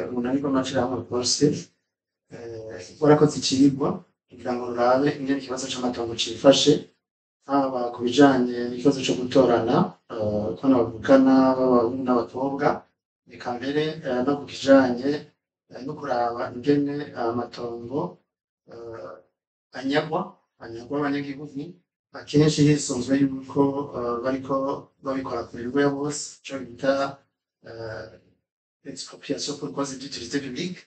Umunani rw'amashirahamwe rwose warakoze icigwa kugira ngo rurabe ingene ikibazo c'amatongo cifashe, haba ku bijanye n'ikibazo co gutorana kw'abana bavukana b'abahungu n'abakobwa, eka mbere no ku kijanye no kuraba ingene amatongo anyagwa abanyagihugu, akenshi hisunzwe yuko bariko babikora ku mirimo ya bose, ico bita expropriation pour cause d'utilité publique.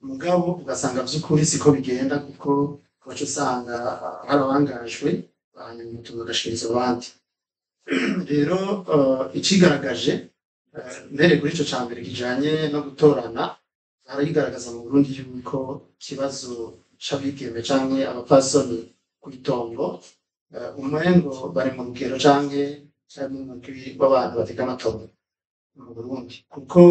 Mugabo ugasanga vy'ukuri siko bigenda, kuko baca usanga hari abangajwe, hanyuma umutungo ugashikirizwa abandi. Rero icigaragaje, mpereye kuri ico ca mbere kijanye no gutorana, harayigaragaza mu Burundi yuko ikibazo c'abigeme canke abapfasoni kw'itongo umengo bari mu rugero canke mu mugwi w'abantu batega amatongo mu Burundi, kuko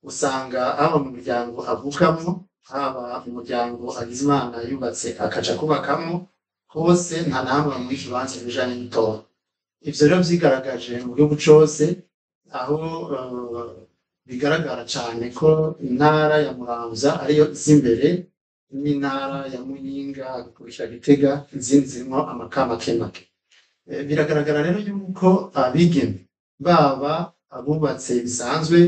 usanga haba mu muryango avukamwo, haba mu muryango agize Imana yubatse akaja kubakamwo, hose nta na hamwe bamuha ikibanza mu bijanye n'itongo. Ivyo rero vyigaragaje mu gihugu cose, aho bigaragara cane ko intara ya Muramvya ariyo iza imbere, n'intara ya Muyinga, hagakurikira Gitega, izindi zirimwo amaka make make. Biragaragara rero yuko abigeme, baba abubatse bisanzwe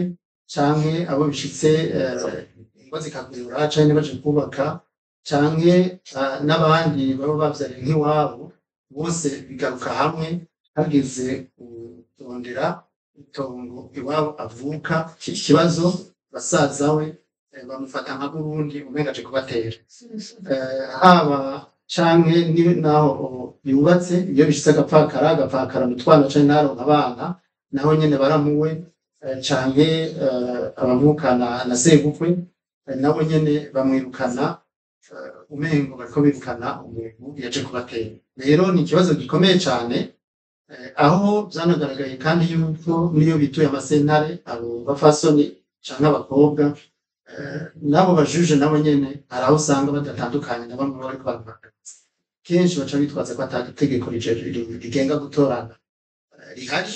canke abo bishitse ingo zikagwira canke baje kubaka, canke n'abandi baba bavyariye nk'iwabo, bose bigaruka hamwe hageze kurondera itongo iwabo avuka. Iki kibazo basaza we bamufata nka Burundi umenga aje kubatera, haba canke naho yubatse, iyo bishitse agapfakara, agapfakara mu twana canke ntaronke abana, naho nyene baramuwe canke abavukana na sebukwe, nabo nyene bamwirukana, umengo bariko birukana umuntu yaje kubatera. Rero ni ikibazo gikomeye cane, aho vyanagaragaye kandi yuko niyo bituye amasentare abo bapfasoni canke abakobwa, n'abo bajuje nabo nyene hari aho usanga badatandukanye na bamwe bariko barabagaragaza. Kenshi baca bitwaza ko ata tegeko rigenga gutorana rihari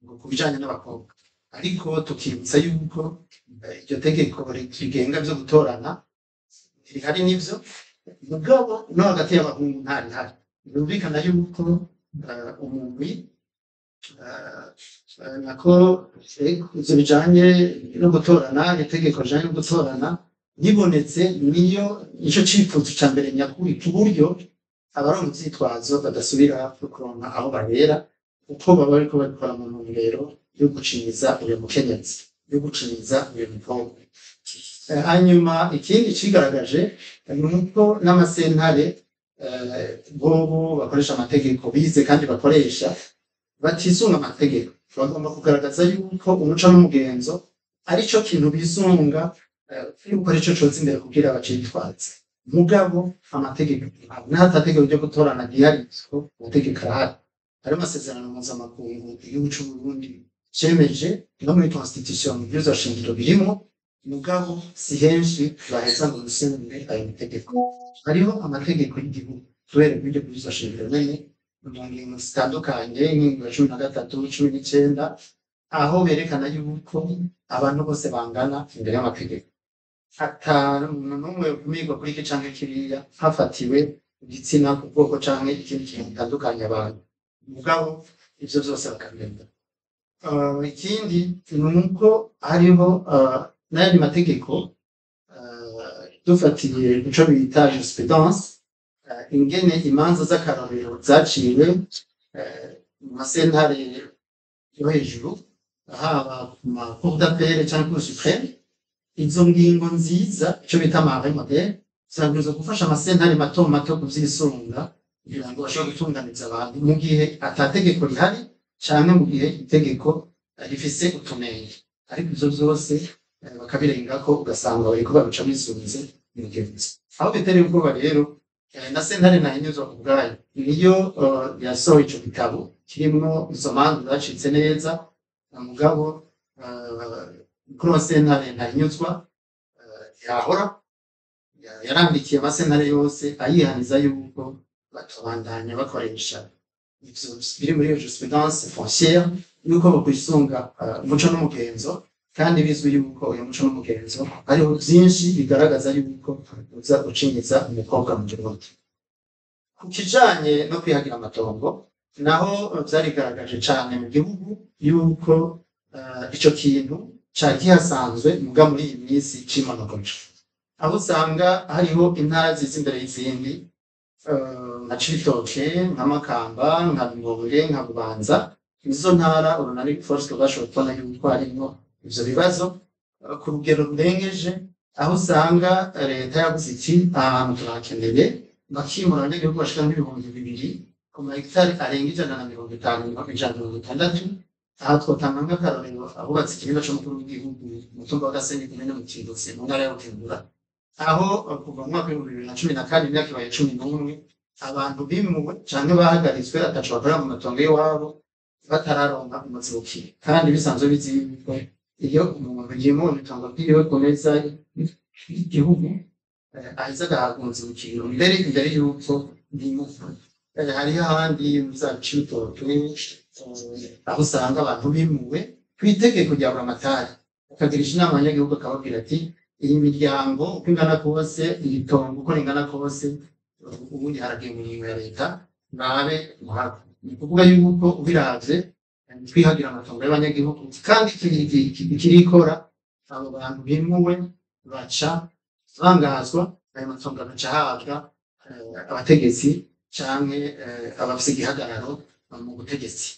ngo ku bijanye n'abakobwa, ariko tukibutsa yuko iryo tegeko rigenga vyo gutorana rihari nivyo, mugabo no hagati y'abahungu ntarihari. Birumvikana yuko umugwi nako ivyo bijanye no gutorana, itegeko rijanye no gutorana ribonetse, niyo nico cifuzo ca mbere nyakuri, ku buryo abaronka ivyitwazo badasubira kuronka aho bahera, kuko baba bariko babikora mu ntumbero yo gucinyiza uyo mukenyezi, yo gucinyiza uyo mukobwa. Hanyuma ikindi cigaragaje ni uko n'amasentare bobo bakoresha amategeko bize kandi bakoresha, batisunga amategeko. Bagomba kugaragaza yuko umuco n'umugenzo arico kintu bisunga, yuko arico coza imbere kugira bacitwaze. Mugabo amategeko, n'atategeko ryo gutorana rihari, amategeko arahari. Hariho amasezerano mpuzamakungu igihugu c'Uburundi cemeje, no muri constitution, mu bwirizwa shingiro birimwo, mugabo si henshi baheza ngo bisunge ayo mategeko. Hariho amategeko y'igihugu kubera ibyo bwirizwa shingiro nyene, mu ngingo zitandukanye, nk'ingingo ya 13, 19, aho berekana yuko abantu bose bangana imbere y'amategeko, ata muntu n'umwe ukumirwa kuri iki canke kiriya hafatiwe igitsina, ku bwoko canke ikindi kintu gitandukanya abantu. Mugabo ivyo vyose bakabireka. Ikindi ni uko hariho n'ayandi mategeko, dufatiye ico bita jurisprudence, ingene imanza z'akarorero zaciwe mu masentare yo hejuru, haba ku ma cour d'appel canke cour suprême, izo ngingo nziza, ico bita ama arrêt modèle, zirabwirizwa gufasha amasentare mato mato kuvyisunga kugira ngo bashobore gutunganiza abantu mu gihe ata tegeko rihari canke mu gihe itegeko rifise utunenge. Ariko ivyo vyose bakabirengako, ugasanga bariko babica bisunze imigenzo. Aho bitereye ubwoba rero, na sentare ntahinyuzwa ubwayo niyo yasohoye ico gitabo kirimwo izo manza zacitse neza. Mugabo mukuru wa sentare ntahinyuzwa yahora yarandikiye amasentare yose ayihaniza yuko batobandanya bakoresha ivyo biri muri iyo jurisprudence foncière. yuko bokwisunga umuco n'umugenzo, kandi bizwi yuko uyu muco n'umugenzo hariho vyinshi bigaragaza yuko uza gucinyiza umukobwa mu Burundi. Ku kijanye no kwihagira amatongo naho, vyarigaragaje cane mu gihugu yuko ico kintu cari kihasanzwe, muga muri iyi minsi cimonogoje, aho usanga hariho intara ziza imbere y'izindi, nka Cibitoke, nka Makamba, nka Rumonge, nka Bubanza. Nizo ntara urunani Force rwashoboye kubona yuko harimwo ivyo bibazo ku rugero rurengeje, aho usanga leta yavuze iti: "Ahantu turahakeneye", bakimura abanyagihugu bashika nk'ibihumbi 2 ku mahegitari arenga 150, 160. Aha twotanga nk'akarorero ahubatse ikirimba c'umukuru w'igihugu, umutumba wa Gasenyi, komine Mutimbuzi, mu ntara ya Bujumbura, aho kuva mu mwaka w'2014, imyaka ibaye 11, abantu bimuwe canke bahagaritswe ataco bakorera mu matongo y'iwabo, batararonka umuzibukiro, kandi bisanzwe bizi yuko iyo umuntu yimuwe mw'itongo ryiwe ku neza y'igihugu, aheza agahabwa umuzibukiro mbere imbere y'uko yimuka. Hariho ahandi za Cibitoke, aho usanga abantu bimuwe kw'itegeko rya Buramatari, akagirisha inama abanyagihugu akababwira ati: "Iyi miryango uko ingana kose, iri tongo uko ringana kose, ubundi haragiye mu mirimo ya leta, murabe muhave." Ni ukuvuga yuko ubiravye, twihagira amatongo y'abanyagihugu, kandi ikirikora abo bantu bimuwe baca bangazwa, ayo matongo agaca ahabwa abategetsi canke abafise igihagararo mu butegetsi.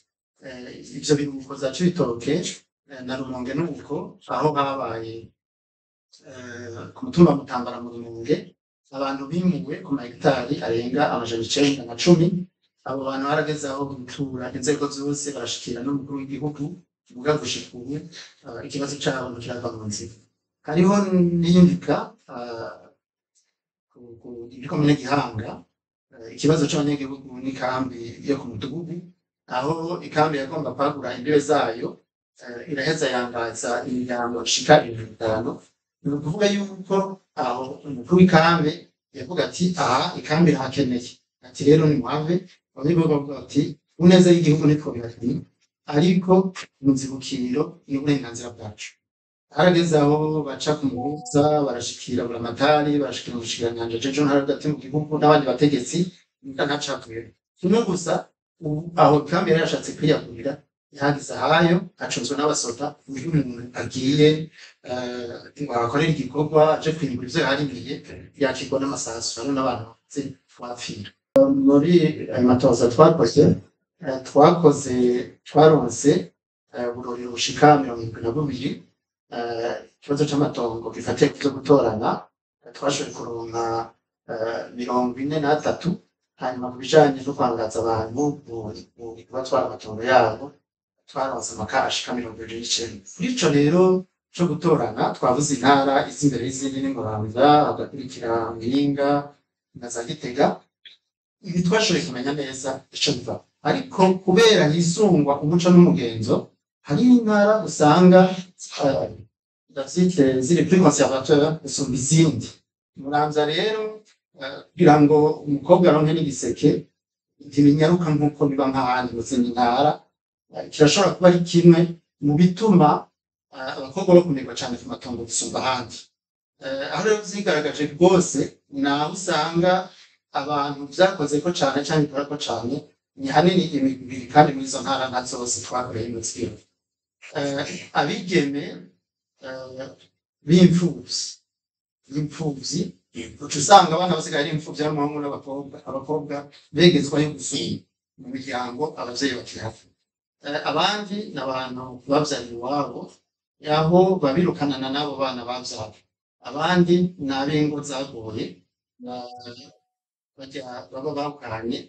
Ivyo biruhuko za Cibitoke na Rumonge nuko, aho habaye ku mutumba Mutambara mu Rumonge, abantu bimuwe ku mahegitari arenga 910. Abo bantu barageze aho bitura inzego zose, barashikira n'umukuru w'igihugu, muga gushika ubu ikibazo cabo ntikirava mu nzira. Hariho n'iyindi ka muri komine Gihanga, ikibazo c'abanyagihugu n'ikambi yo ku mudugudu, aho ikambi yagomba kwagura imbibe zayo, iraheza yangaza imiryango ishika 5000. Ni ukuvuga yuko aho umukuru w'ikambi yavuga ati: "Aha ikambi irahakeneye", ati: "Rero nimuhave." Abanyagihugu bavuga bati: "Ku neza y'igihugu ntitwobihakanye, ariko umuzibukiro ni uburenganzira bwacu." Harageze aho baca ku muhuza, barashikira Buramatari, barashikira umushikiranganji ajejwe intwaro hagati mu gihugu n'abandi bategetsi, muga ntacavuyeyo. Kimwe gusa, ubu aho ikambi yari yashatse kwiyagurira yahagize ahayo, acunzwe n'abasoda, ku buryo umuntu agiye ngo ahakorere igikorwa, aje kwimbura ivyo yaharimiye, yakirwa n'amasasu. Hariho n'abantu bamaze kuhapfira. Muri ayo matohoza twakoze, twaronse uburorero bushika 72. Ikibazo c'amatongo gifatiye kuvyo gutorana, twashoboye kuronka 43. Hanyuma ku bijanye no kwangaza abantu mu kubatwara amatongo yabo, twaronse amaka ashika 29. Kuri ico rero co gutorana, twavuze intara iza imbere y'izindi ni Muramvya, hagakurikira Muyinga na za Gitega. Ntitwashoboye kumenya neza ico biva, ariko kubera hisungwa umuco n'umugenzo, hariho intara usanga ndavyite ziri plus conservateur gusumba izindi. Muramvya rero, kugira ngo umukobwa aronke n'igiseke ntibinyaruka nk'uko biba nk'ahandi mu zindi ntara. Kirashobora kuba ari kimwe mu bituma abakobwa bakumirwa cane ku matongo gusumba ahandi. Aho rero vyigaragaje rwose ni aho usanga abantu vyakozeko cane canke bikorako cane, ni hanini imigwi ibiri, kandi muri izo ntara nka zose twakoreye imiziro. Abigeme b'imfuvyi, uca usanga abana basigaye ari imfuvyi, ari abahungu n'abakobwa, abakobwa begezwayo gusumba mu miryango abavyeyi bakihava. Abandi ni abantu bavyariye iwabo, aho babirukanana n'abo bana bavyaye. Abandi ni ab'ingo zagoye, barya baba bahukanye,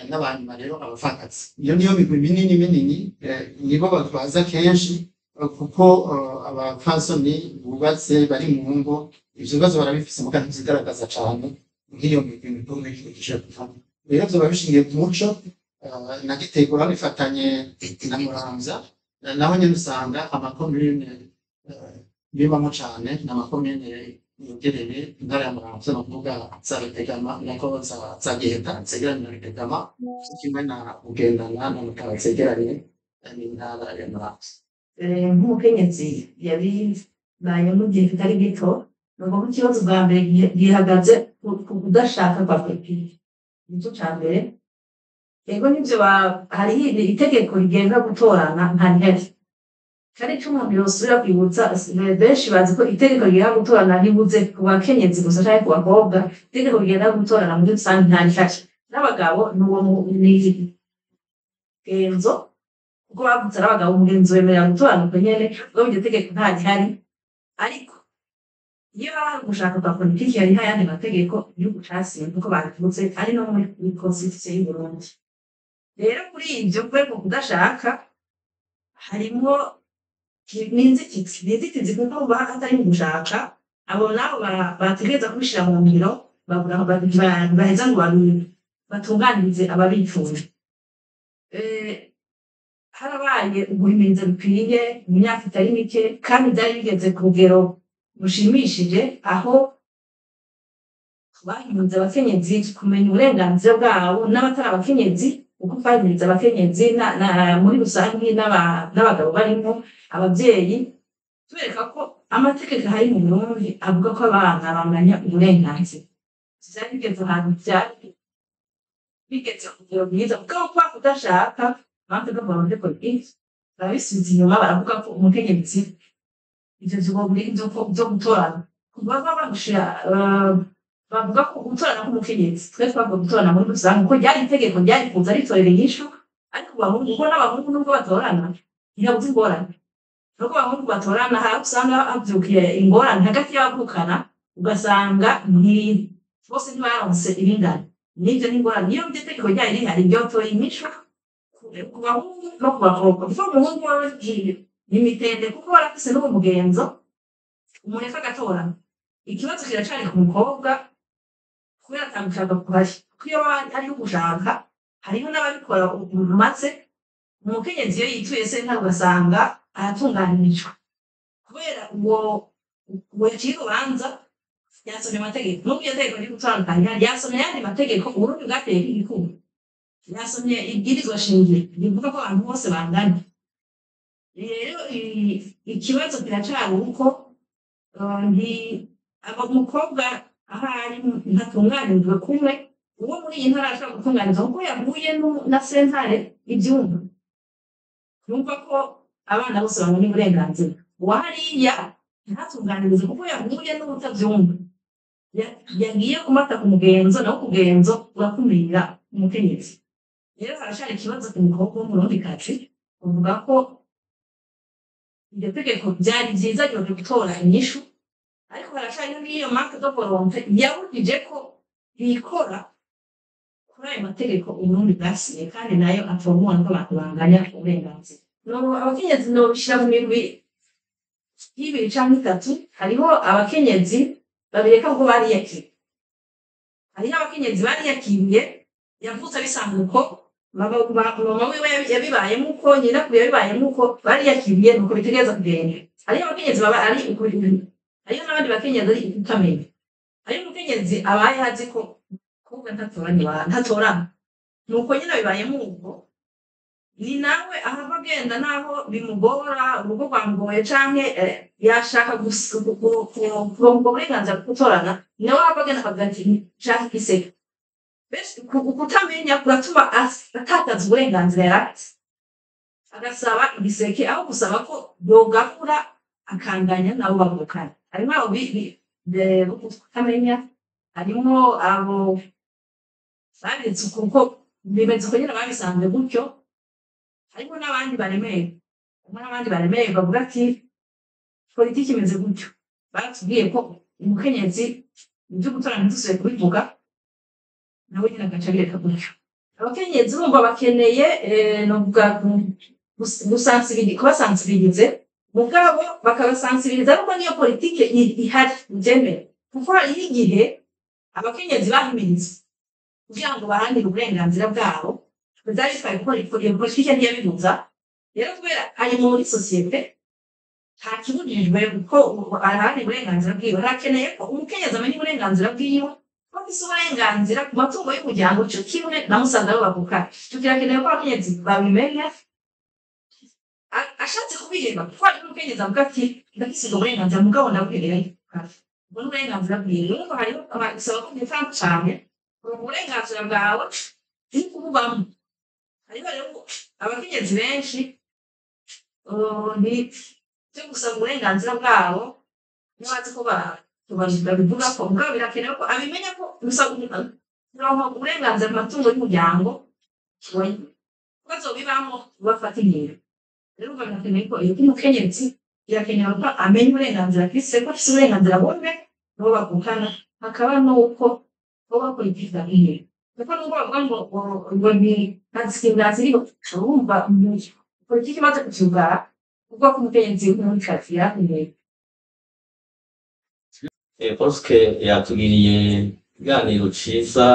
n'abanyuma rero abapfakazi. Iyo niyo migwi minini minini, nibo baza kenshi, kuko abapfasoni bubatse bari mu ngo ivyo bibazo barabifise, muga ntivyigaragaza cane nk'iyo migwi mikuru mikuru kuvuga. Rero vyoba bishingiye ku muco. Na Gitega bifatanye na Muramvya, naho nyene usanga amakomune bibamwo cane ni amakomune yegereye intara ya Muramvya, ni ukuvuga za Rutegama, nako za Giheta zegeranye na Rutegama, kimwe na Bugendana na Mutara zegeranye. n'intara ya Muramvya. Nk'umukenyezi yabibayemo igihe kitari gito, ni ukuvuga ikibazo bwa mbere gihagaze ku kudashaka kwa politiki, nicyo ca mbere. Ego nivyo, hariho itegeko rigenga gutorana nta rihari, kandi ico umuntu yosubira kwibutsa benshi bazi ko itegeko rigenga gutorana ribuze ku bakenyezi gusa canke ku bakobwa. Itegeko rigenga gutorana muri rusange nta rihari, n'abagabo n'uwo ni genzo, kuko bavutse ari abagabo, umugenzo wemerera gutorana uko nyene. Ubwo iryo tegeko nta rihari, ariko iyo haba hari ugushaka kwa politiki hariho ayandi mategeko igihugu casinye, kuko babivuze ari no muri constitution y'u Burundi. Rero kuri ivyo, kubera kudashaka harimwo ni inzitizi, kuko buba hatari mu gushaka, abo nabo bategereza kubishira mu ngiro babura aho baheza ngo batunganirize ababipfuye. Harabaye uguhimiriza bikwiye mu myaka itari mike, kandi byari bigeze ku rugero rushimishije, aho bahimiriza abakenyezi kumenya uburenganzira bwabo n'abatari abakenyezi, kuko twahimiriza abakenyezi muri rusange n'abagabo barimo abavyeyi, tubereka ko amategeko ahari mu Burundi avuga ko abana banganya uburenganzira. Vyari bigeze ahantu, vyari bigeze ku rugero rwiza, mugabo kwa kudashaka, manque de volonté politique, barabisubiza inyuma, baravuga ko umukenyezi ivyo vyo gutorana kuva bagushira, bavuga ko gutorana k'umukenyezi, twe twavuga gutorana muri rusange, kuko ryari itegeko ryari kuza ritorera inyishu. Ariko abahungu, kuko n'abahungu nubwo batorana ntihabuze ingorane, nuko abahungu batorana hari aho usanga havyukiye ingorane hagati y'abavukana, ugasanga bose ntibaronse ibingana. N'ivyo n'ingorane. Niyo iryo tegeko ryari rihari ryotoye inyishu ku bahungu no ku bakobwa, kuko umuhungu wewe ni mitende, kuko barafise n'uwo mugenzo umureka agatorana. Ikibazo kiracari ku mukobwa, kubera atagushaka kuhari, kuko iyo hariho ugushaka hariho n'ababikora. Maze umukenyezi iyo yituye sentare ugasanga aratunganirijwe, kubera uwo yaciye urubanza yasomye amategeko. N'ubwo iryo tegeko riri gutandukanya, yasomye ayandi mategeko Uburundi bwateye igikumwe, yasomye ibwirizwa shingiro rivuga ko abantu bose bangana. Rero ikibazo kiracari uko nti aba umukobwa ahari ntatunganirijwe kumwe. Uwo muri iyi ntara ashobora gutunganirizwa kuko yahuye na sentare ivyumva, yumva ko abana bose bangana uburenganzira. Uwa hariya ntatunganirize kuko yahuye n'utavyumva, yagiye kumata ku mugenzo, nawo kugenzo urakumira umukenyezi. Rero haracari ikibazo ku mukobwa w'umurundikazi. Uvuga ko iryo tegeko vyari vyiza ryoje gutora inyishu, ariko haracariho n'iyo manque de volonté yabujije ko bikora kuri ayo mategeko Uburundi bwasinye, kandi nayo atomora ko abantu banganya uburenganzira. No abakenyezi nobishira mu migwi y'ibiri canke itatu. Hariho abakenyezi babireka kuko bariyakiriye, hariho abakenyezi bariyakiriye, yavutse abisanga uko, mama wiwe yabibayemo uko, nyinakuru yabibayemo uko, bariyakiriye nuko bitegereza kugenda. Hariho abakenyezi baba ari uko, hariho n'abandi bakenyezi ari ukutamenya. Hariho umukenyezi abaye azi ko kuvuga ntatorana iwabo, ntatorana, nuko nyine bibayemo uko, ni nawe ahava agenda naho bimugora, urugo rwamugoye canke yashaka kuronka ubwo burenganzira bwo gutorana, nawe ahava agenda akavuga ati nshaka igiseke. Benshi ukutamenya kuratuma atakaza uburenganzira yari afise, agasaba igiseke aho gusaba ko yogabura akanganya nabo bavukana. Harimwo abo kutamenya, harimwo abo babiretse uko bimeze uko nyene babisanzwe gutyo, harimo n'abandi baremeye, harimo n'abandi baremeye bavuga ati politiki imeze gutyo, baratubwiye ko umukenyezi ibyo gutora ntidusubire kubivuga, nawe nyine agaca abireka gutyo. Abakenyezi urumva bakeneye novuga kubasansibirize, mugabo bakabasansibiriza ariko niyo politike ihari ibyemere, kuko hariho igihe abakenyezi bahimirizwa kugira ngo baharanire uburenganzira bwabo, byari bitwaye gukora iyo politike ntiyabibuza. Rero kubera ari muri sosiyete nta kibujijwe ko aharanira uburenganzira bwiwe, harakeneye ko umukenyezi amenya uburenganzira bwiwe, ko afise uburenganzira ku matungo y'umuryango co kimwe na musaza we bavukana. Ico kirakenewe ko abakenyezi babimenya. Ashatse kubiheba, kuko hari n'umukenyezi avuga ati ndafise ubwo burenganzira, mugabo ndabuhereye ubwo n'uburenganzira bwiwe. Urumva hariho bisaba ko mwitanga cane ubu burenganzira bwawe ni kububamwo. Hariho rero abakenyezi benshi ni byo gusaba uburenganzira bwabo, ntibazi ko babivuga ko mugabo birakenewe ko abimenya ko gusaba kuronka uburenganzira ku matungo y'umuryango ko azobibamwo bafata ingingo. Rero urumva birakenewe ko iyo umukenyezi birakenewe ko amenya uburenganzira afise, ko afise uburenganzira bumwe n'uwo bavukana, hakaba n'uko bo bakurikiza ingingo, kuko nubwo bavuga ngo ni nta discrimination iriho, urumva politiki imaze kuvyugara kuvuga ko umukenyezi w'umurundikazi yarakumiriwe. Bosque yatugiriye ikiganiro ciza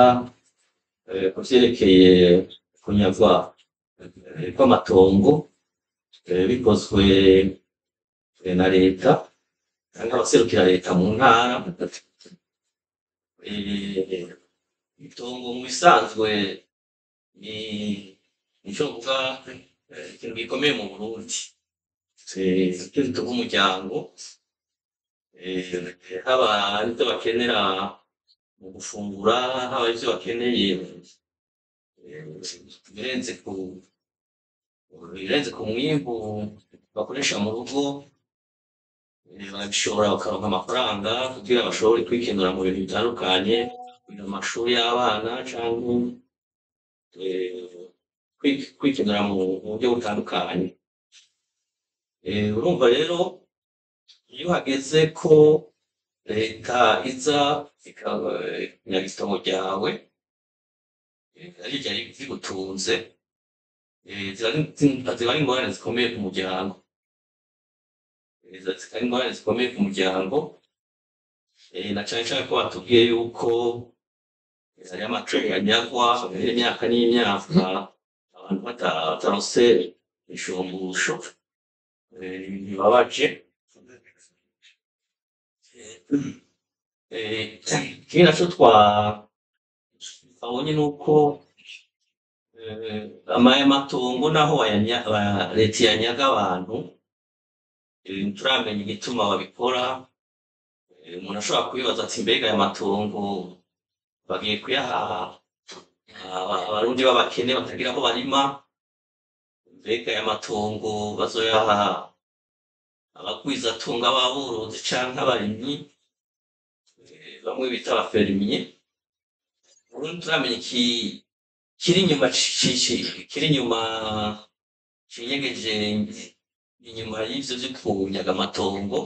ku vyerekeye kunyagwa kw'amatongo bikozwe na leta canke abaserukira leta mu ntara. Itongo mu bisanzwe ni nico mvuga ikintu gikomeye mu Burundi. Nico gitunga umuryango, haba ivyo bakenera mu gufungura, haba ivyo bakeneye ibirenze ku mwimbu bakoresha mu rugo, barabishobora bakaronka amafaranga kugira bashobore kwikenura mu bintu bitandukanye, kugira amashuri y'abana canke kwikenura mu buryo butandukanye. Urumva rero iyo hageze ko leta iza ikanyaga itongo ryawe ari ryari rigutunze, ziba ari ingorane zikomeye ku muryango. Ziba ari ingorane zikomeye ku muryango, na cane cane ko batubwiye yuko hariho amatungo anyagwa imyaka n'imyaka abantu bataronse inshumbusho, bibabaje. Ikindi naco twabonye nuko aya matongo naho leta yanyaga abantu, ntituramenya igituma babikora. Umuntu ashobora kwibaza ati mbega aya matongo bagiye kuyaha abarundi b'abakene batagira aho barima? Mbega aya matongo bazoyaha abagwizatunga b'aborozi canke abarimyi, bamwe bita abafermiye? Uburundi turamenya kiri inyuma kiri inyuma cinyegeje inyuma y'ivyo vyo kunyaga amatongo.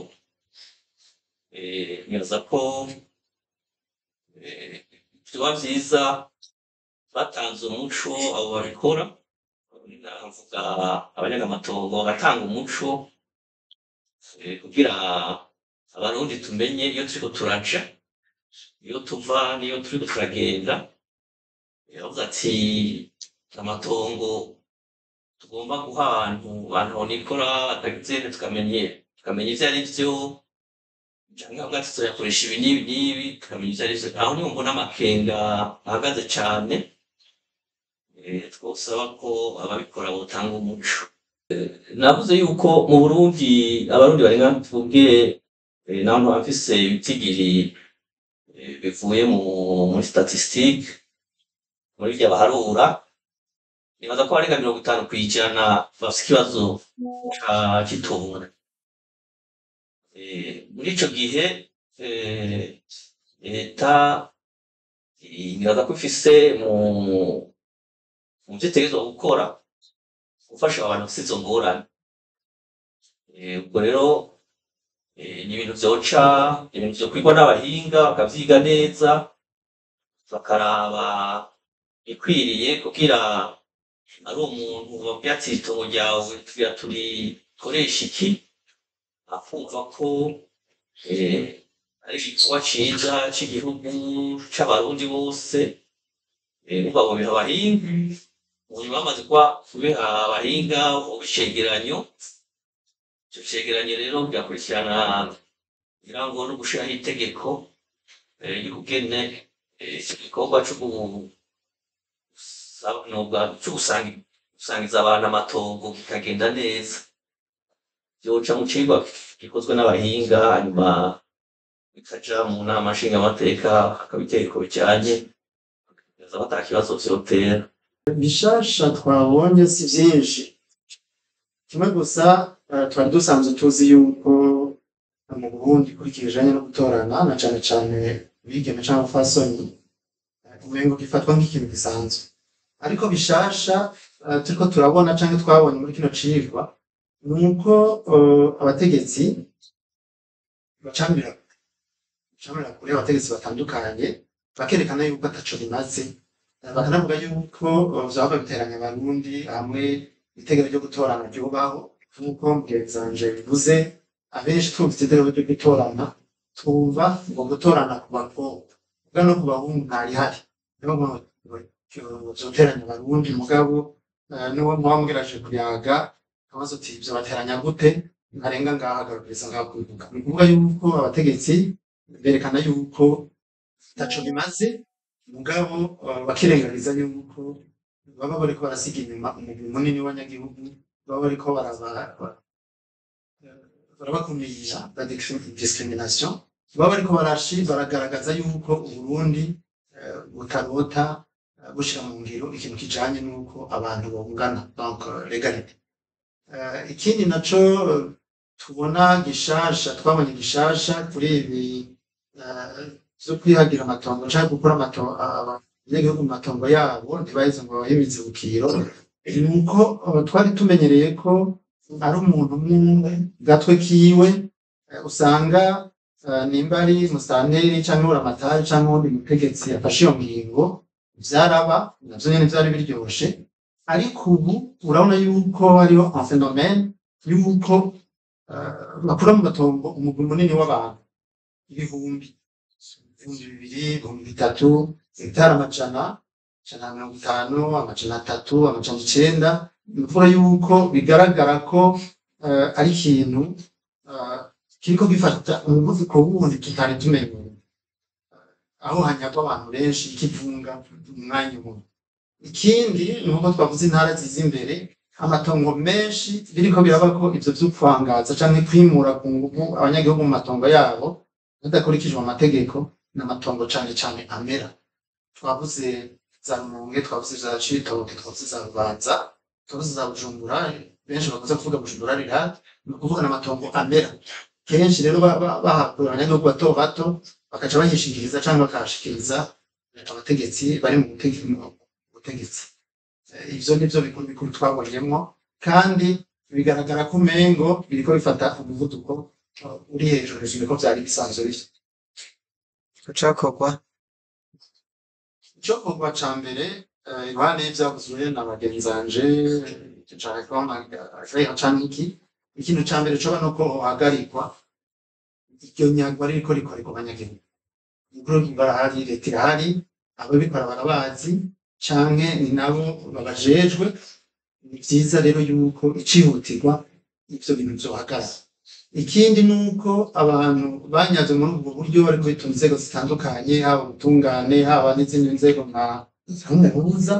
Nibaza ko vyoba vyiza batanze umuco abo babikora, ndavuga abanyaga amatongo bagatanga umuco, kugira abarundi tumenye iyo turiko turaja, iyo tuva n'iyo turiko turagenda. Yavuze ati amatongo tugomba guha abantu bantu nikora batagize, tukamenya ivyo ari vyo, canke bavuga ati tuzoyakoresha ibi n'ibi n'ibi, tukamenya ivyo ari vyo. Aho niho mbona amakenga ahagaze cane. Twosaba ko ababikora botanga umuco. Navuze yuko mu Burundi abarundi barenga, tuvuge, naho bafise ibitigiri bivuye muri statistique, muri vya baharura, nibaza ko barenga 50% bafise ikibazo c'itongo. Muri ico gihe leta nibaza ko ifise mu vyo itegerezwa gukora gufasha abantu bafise izo ngorane. Ubwo rero ni ibintu vyoca, ibintu vyokwigwa n'abahinga bakavyiga neza, bakaraba ikwiriye kugira ari umuntu babwira ati itongo ryawe tugira turikoresha iki, akumva ko ari igikorwa ciza c'igihugu c'abarundi bose. Urumva bobiha abahinga, munyuma bamaze kubiha abahinga icegeranyo, ico cegeranyo rero kigakurikirana ngira ngo no gushiraho itegeko ry'ukugene ico gikorwa co gusangiza abantu amatongo kikagenda neza. Vyoca mu cigwa gikozwe n'abahinga, hanyuma bikaja mu nama nshingamateka, hakaba itegeko bijanye, bikaza ata kibazo vyotera. Bishasha twabonye si vyinshi. Kimwe gusa, twari dusanzwe tuzi yuko mu Burundi kuri iki kijanye no gutorana, na cane cane bigeme canke abapfasoni, umengo gifatwa nk'ikintu gisanzwe. Ariko bishasha turiko turabona canke twabonye muri kino cigwa, nuko abategetsi bacamira kure, abategetsi batandukanye bakerekana yuko ataco bimaze, bakanavuga yuko vyohava biteranya abarundi hamwe itegeko ryo gutorana ryubaho. Nk'uko mugenzanje bivuze, abenshi twumvise itegeko ryo gutorana twumva ngo gutorana ku bakobwa, muga no ku bahungu ntarihari. Niyo mpamvu vyoteranya abarundi. Mugabo n'uwo muba mugerageje kuyaga akabazo uti ivyo bateranya gute, ntarenga ngaha, agarukiriza ngaha kubivuga. Ni ukuvuga yuko abategetsi berekana yuko ataco bimaze, mugabo bakirengagiza yuko baba bariko barasiga inyuma umugwi munini w'abanyagihugu, baba bariko barabakumira, la discrimination, baba bariko baragaragaza yuko Uburundi butarota bushira mu ngiro ikintu kijanye n'uko abantu bungana, donc l'égalité. Ikindi naco tubona gishasha, twabonye gishasha kuri ibi vyo kwihagira amatongo canke gukura abanyagihugu mu matongo yabo ntibaheze ngo babahe imizibukiro, nuko twari tumenyereye ko ari umuntu umwe gatwe kiwe, usanga nimba ari musitanteri canke buramatari canke uwundi mutegetsi afashe iyo ngingo. Vyaraba navyo nyene vyari biryoshe, ariko ubu urabona yuko hariho un phénomène yuko bakura mu matongo umugwi munini w'abantu, ibihumbi, 2000, 3000, hegitari amajana, 150, 300, 900. Ni ukuvuga yuko bigaragara ko ari ikintu kiriko gifata umuvuduko wundi tutari tumenyereye, aho hanyagwa abantu benshi ikivunga mu mwanya umwe. Ikindi ni uko twavuze intara ziza imbere amatongo menshi, biriko biraba ko ivyo vy'ukwangaza canke kwimura ku nguvu abanyagihugu mu matongo yabo hadakurikijwe amategeko, n'amatongo cane cane amera. Twavuze za Rumonge, twavuze za Cibitoke, twavuze za Rubanza, twavuze za Bujumbura, benshi bakunze kuvuga Bujumbura rural. Ni ukuvuga n'amatongo amera. Kenshi rero bahakura abanyagihugu bato bato, bakaca bahishikiriza canke bakahashikiriza abategetsi bari mu butegetsi. Ivyo nivyo bikuru bikuru twabonyemwo, kandi bigaragara ko umengo biriko bifata umuvuduko uri hejuru niko vyari bisanzwe biri. Icakorwa? Icokorwa ca mbere, iruhande y'ivyavuzwe na bagenzanje ca réforme agraire canke iki, ikintu ca mbere coba nuko hohagarikwa iryo nyagwa ririko rikorerwa abanyagihugu. Umukuru w'igihugu arahari, leta irahari, ababikora barabazi canke ni nabo babajejwe. Ni vyiza rero yuko icihutirwa ivyo bintu vyohagarara. Ikindi nuko abantu banyaze muri ubwo buryo bariko bitura inzego zitandukanye, haba ubutungane, haba n'izindi nzego nka nk'umuhuza.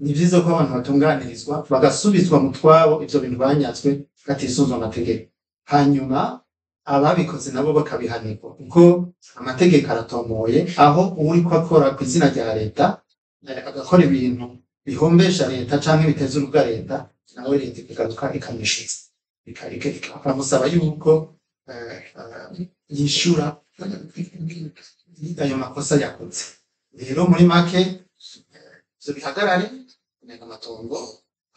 Ni vyiza ko abantu batunganirizwa bagasubizwa mu twabo ivyo bintu banyazwe hatisunzwe amategeko, hanyuma ababikoze nabo bakabihanirwa, kuko amategeko aratomoye aho uwuriko akora kw'izina rya leta agakora ibintu bihombesha leta canke biteza urubuga leta, nawe leta ikagaruka ikamwishuza, ikamusaba yuko yishura ayo makosa yakoze. Rero muri make, ivyo bihagarare, kunyaga amatongo,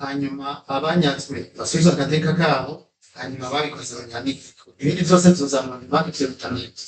hanyuma abanyazwe basubizwe agateka kabo, hanyuma ababikoze babihanirwe. Ibindi vyose vyozanwa nyuma, ivyo bitanivyo.